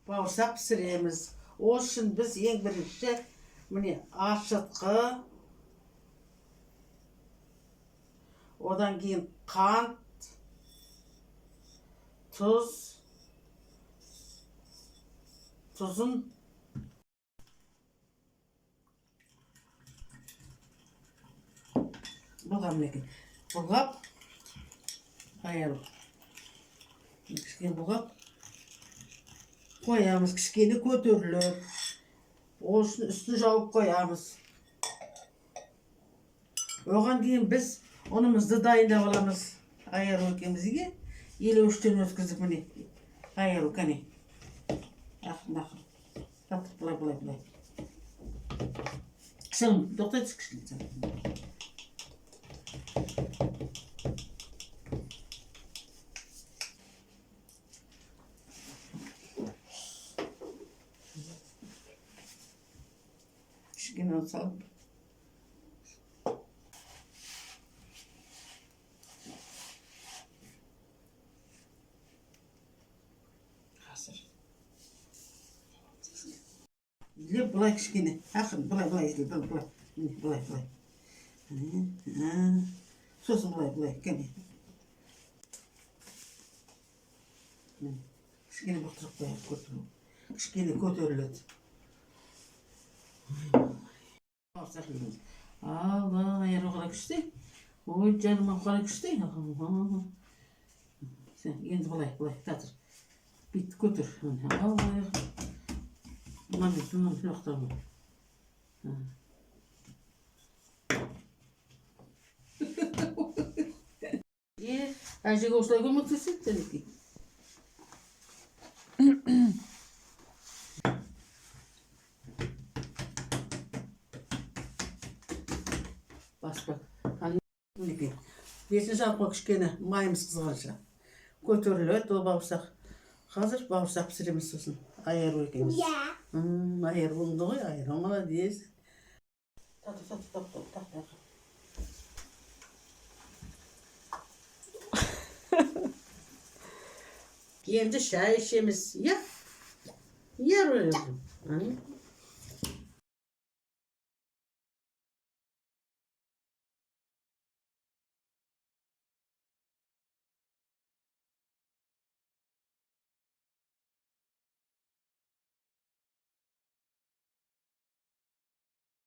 Бауырсақ пісіреміз. Ол үшін біз ең бірінші, міне, ашытқы, одан кейін қант, тұз, тұзын бұлға, мінекей, бұлғап, айыру, кішкене бұлғап қоямыз, кішкене көтеріліп. Ол үшін үстін жауып қоямыз. Оған дейін біз ұнымызды дайындап аламыз. Айыру екеумізге 53-тен өткіздік, міне. Айыру, кәне, ақырын, ақырын. Татыр, былай, былай, былай. Сен тоқтай түс кішкене. Кішкене ұн салып. Қазір. Илеп былай кішкене. Ақырын, былай, былай иле, былай, былай. Міне, былай, былай. Міне, сосын былай, былай, кәне. Міне, кішкене бұқтырып қояйық, көтеру. Кішкене көтеріледі. Бауырсақ жейміз. Алла, айыру қалай күшті. Ой, жаным, қалай күшті. Сен енді былай, былай, татыр. Бүйтіп көтер. Міне, алла. Мына мына жоқтамын. Е, әжеге осылай көмектеседі мінекей. Баспа. Мінекей. Бесінші алып қой, кішкене майымыз қызғанша. Көтеріледі ол бауырсақ. Қазір бауырсақ пісіреміз сосын. Айыру екеуміз. Иә. Айыр болды ғой, айыр. Молодец. Татыр, татыр, татыр, татыр. Енді шай ішеміз. Иә? Иә, Рөлім?